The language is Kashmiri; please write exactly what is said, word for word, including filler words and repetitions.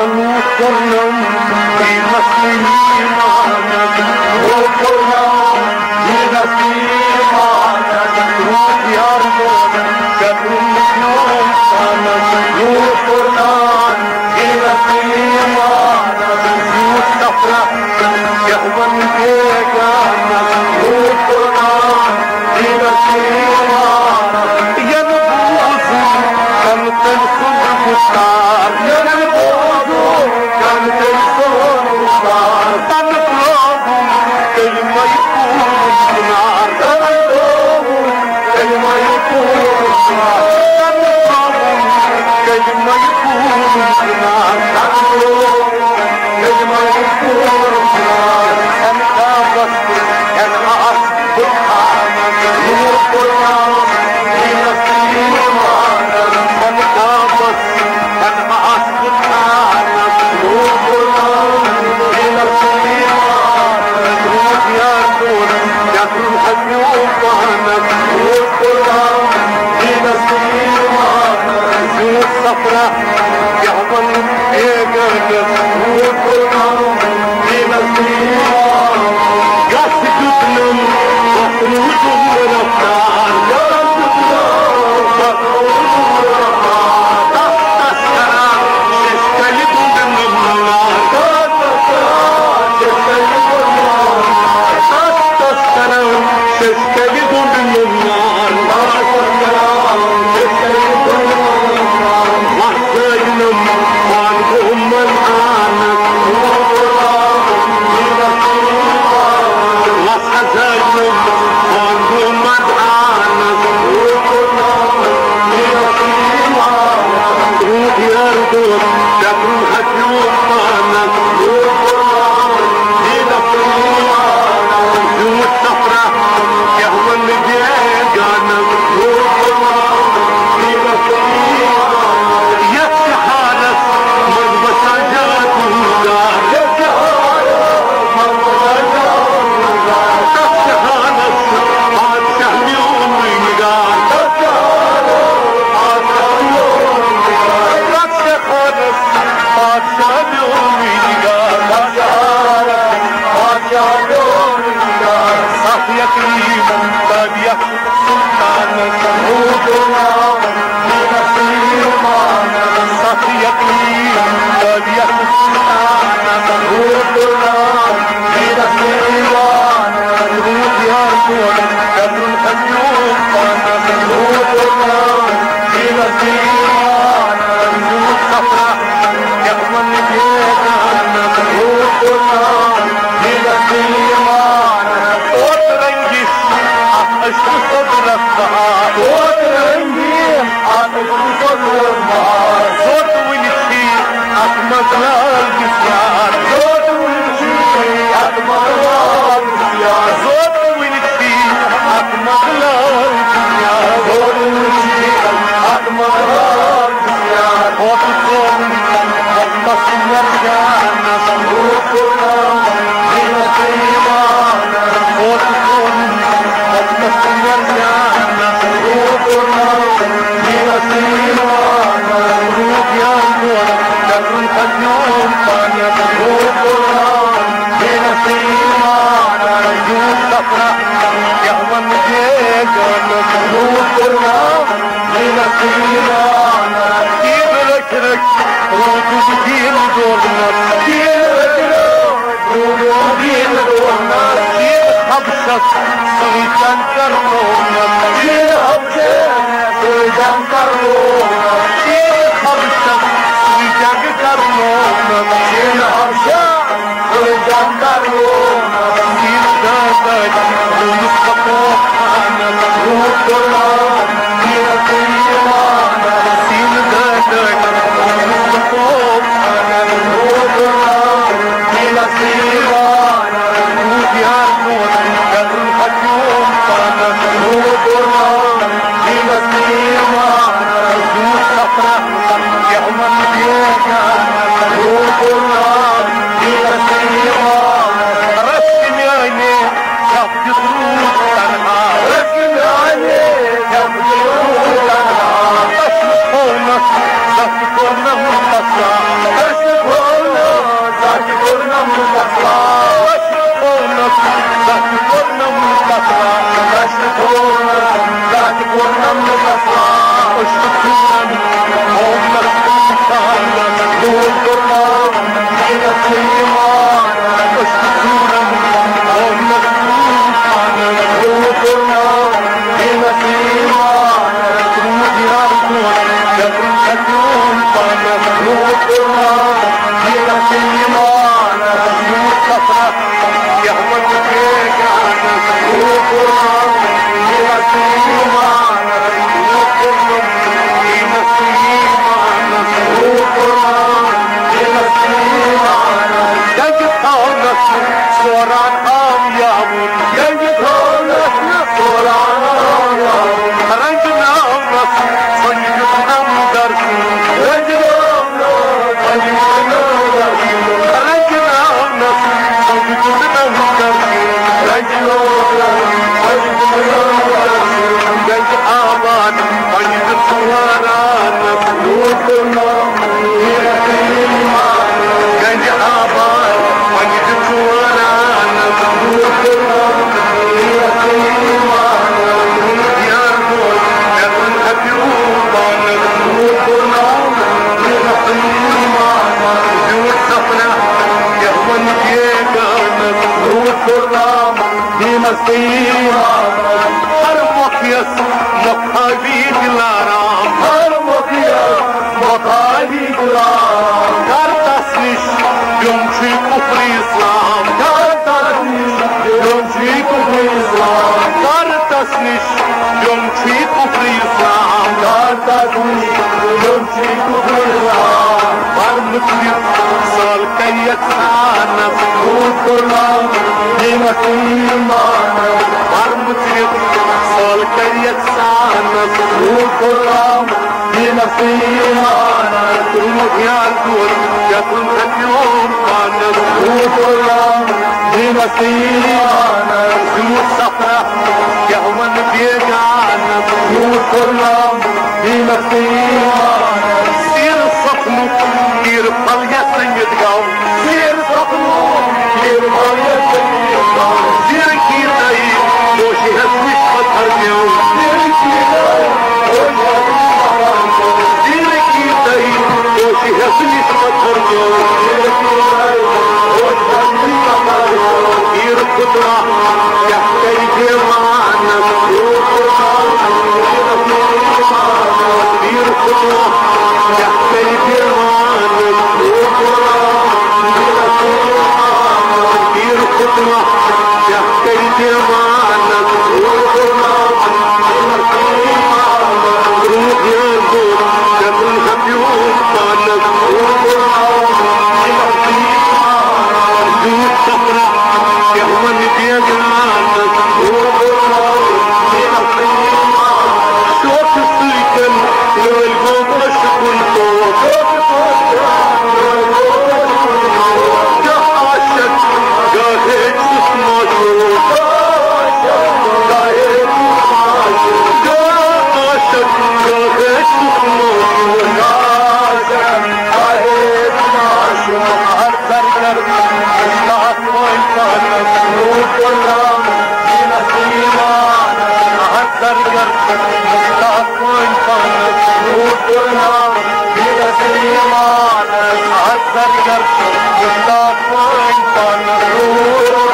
لوٗکھ کوٚرنم دیٖنس ایٖمانس، لوٗکھ کوٚرنم دیٖنس ایٖمانس، لوٗکھ یار دوس کتُن دیُن پانس، لوٗکھ کوٚرنم دیٖنس ایٖمانس، یوٗت نفرت یہون بیگانس، لوٗکھ کوٚرنم دیٖنس ایٖمانس، ینہٕ بوٗزُم کن تٔمۍ سُنٛد گُفتار، ینہٕ بوٗزُم کن تٔمۍ سُنٛد گُفتار، تنہٕ ترٛووُم کلمہٕ پوٗرٕ کنار، تنہٕ ترٛووُم کلمہٕ پوٗرٕ کنار، تنہٕ ترٛووُم کلمہٕ پوٗرٕ کنار، تنہٕ ترٛووُم کلمہٕ پوٗرٕ کنار، امہِ کعبس کُن ہٮ۪کہٕ آس بہٕ کھارنس، نوٗر کوٚرنم دیٖنس ایٖمانس، امہِ کعبس کُن ہٮ۪کہٕ آس بہٕ کھارنس، نوٗر کوٚرنم دیٖنس ایٖمانس، نوٗر یار کوٚر، یتھ روٗحس میون پانس، نوٗر کوٚرنم دیٖنس ایٖمانس، یوٗت سفرا یہون بیگانس، نوٗر کوٚرنم دیٖنس ایٖمانس، یس دیُتنم وۄتھنہٕ دُنٛد رفتار، یس دیُتنم وۄتھنہٕ دُنٛد رفتار، تس تس کران شیشہِ تلہِ دُنٛد نُمنار، تس تس کران شیشہِ تلہِ دُنٛد نُمنار، تس تس کران شیشہِ تلہِ دُنٛد نُمنار، تس تس کران شیشہِ تلہِ دُنٛد نُمنار، وۄتھ زٲوِنم پان گوٚو منعانس، وۄتھ زٲوِنم پان گوٚو منعانس، روٗد یار دوس، ژےٚ برونٛہہ ہیوٗ پانس، یوٗت سفرا، کیٛاہ وَنہٕ بیگانس، یتھ شہارس منٛز بسان جادوگار۔ تتھ شہارس بادشاہ میونُے نگار۔ تتھ شہارس بادشاہ میونُے نگار۔ ستھ یقین تابعیت سلطانس، ستھ یقین تابعیت سلطانس، روٗد یار کوٚر قدرُن ہمیوٗ پانس، روٗد یار کوٚر قدرُن ہمیوٗ پانس، روٗد سفرا کیٛاہ وَنہٕ بیگانس، روٗد کوٚر قدرُن ہمیوٗ پانس۔ توتہِ رنگی اتھ عشقہٕ سُنٛد رفتار، توتہِ رنگی اتھ عشقہٕ سُنٛد رفتار۔ زوت وُنہِ چھی اتھ منٛز لال بسیار، زوت وُنہِ چھی اتھ منٛز لال بسیار، زوت وُنہِ چھی اتھ منٛز لال بسیار، زوت وُنہِ چھی اتھ منٛز لال بسیار۔ ووت ژوٚل مقدس مرجانس، روٗد کوٚر قدرُن ہمیوٗ پانس۔ ووت ژوٚل مقدس مرجانس، روٗد کوٚر قدرُن ہمیوٗ پانس۔ روٗد یار کوٚر قدرُن ہمیوٗ پانس، روٗد کوٚر قدرُن ہمیوٗ پانس۔ یوٗت سفرا کیٛاہ وَنہٕ بیگانس، روٗد کوٚر قدرُن ہمیوٗ پانس۔ تیٖر رٔٹۍ رٔٹۍ روٗدُس دیٖن دولنس، تیٖر رٔٹۍ رٔٹۍ روٗدُس دیٖن دولنس۔ تیٖر حبشس سۭتۍ جنگ کرنوونس، تیٖر حبشس سۭتۍ جنگ کرنوونس، تیٖر حبشس سۭتۍ جنگ کرنوونس، تیٖر حبشس سۭتۍ جنگ کرنوونس۔ تیٖر دٲدۍ دٲدۍ روٗدُس پکوو خانس، روٗد کوٚر قدرُن ہمیوٗ پانس۔ تیٖر دٲدۍ دٲدۍ روٗدُس پکوو خانس، روٗد کوٚر قدرُن ہمیوٗ پانس۔ روٗد یار دوس قدرُن ہمیوٗ پانس، روٗد کوٚر قدرُن ہمیوٗ پانس۔ یوٗت سفرا کیٛاہ وَنہٕ بیگانس، روٗد کوٚر قدرُن ہمیوٗ پانس۔ رس میٛانہِ سپدِتھ روٗد تنہا، رس میٛانہِ سوران آم یاوُن، گنجہِ تھاونس نہٕ سوران آم یاوُن۔ رنجہِ ناونس ژھۄنہِ دیُت نمدر سُنٛد۔ رنجہِ ناونس ژھۄنہِ دیُت نمدر سُنٛد۔ رنجہِ ناونس ژھۄنہِ دیُت نمدر سُنٛد۔ رنجہِ ناونس ژھۄنہِ دیُت نمدر سُنٛد۔ گنجہِ آباد ژھۄنہِ دیُت سورانس۔ گنجہِ آباد، پنجہِ ژوران، یار دوست، مےٚ کُن کھپیوٗ پانہٕ۔ زیوٗٹھ سپنا، یَتھ وَنہِ بیگانہٕ۔ دیٖنَس تہٕ ایٖمانَس۔ ہر مۄکھ یَس مۄکھاوی دِلارام۔ ہر مۄکھ یَس مۄکھاوی دِلارام۔ کر تس نِش دیُن چھُے کُفرِ اِسلام۔ کر تس نِش دیُن چھُے کُفرِ اِسلام۔ کر تس نِش دیُن چھُے کُفرِ اِسلام۔ کر تس نِش دیُن چھُے کُفرِ اِسلام۔ پرمُت یہِ سال کر یَژھانس۔ روٗد قربان دیٖنس تہٕ ایٖمانس۔ پرمُت یہِ سال کر یَژھانس۔ روٗد قربان دیٖنس تہٕ ایٖمانس۔ روٗد یار دوست، یَتھ منٛز ہیٚتیوم پانس۔ روٗد قربان دیٖنس تہٕ ایٖمانس۔ زیوٗٹھ سفرا، کیٛاہ وَنہٕ بیگانس۔ روٗد قربان دیٖنس تہٕ ایٖمانس۔ سیٖرٕ سۄکھنُک تیٖرٕ پھل یَتھ سٔمِتھ گوٚو۔ سیٖرٕ سۄکھنُک تیٖرٕ پھل یَتھ سٔمِتھ گوٚو۔ زیٖرٕ کی تَیہِ کوشہِ ہٮ۪س نِش پتھر پیوٚو۔ زیٖرٕ کی تَیہِ کوشہِ ہٮ۪س نِش پتھر پیوٚو۔ تیٖرٕ خطرہ یَتھ کَرِ دیوانس۔ تیٖرٕ خطرہ یَتھ کَرِ دیوانس۔ تیٖرٕ خطرہ یَتھ کَرِ دیوانس۔ روٗد یار دوست، ژےٚ کُن ہیٚتیوم پانس۔ زیوٗٹھ سفرا، کیٛاہ وَنہٕ بیگانس۔ شوقہٕ سۭتۍ لٲلۍ گوٚو عٲشقُن ٹوٹھ۔ کیٛاہ عاشق گاہے چھُس معشوق۔ کیٛاہ عاشق گاہے چھُس معشوق۔ ہر درگر مشتاق وٲنۍ پانس۔ روٗد قربان دیٖنس ایٖمانس۔ ہر درگر مشتاق وٲنۍ پانس۔ روٗد قربان دیٖنس ایٖمانس۔ ہر درگر مشتاق وٲنۍ پانس۔ روٗد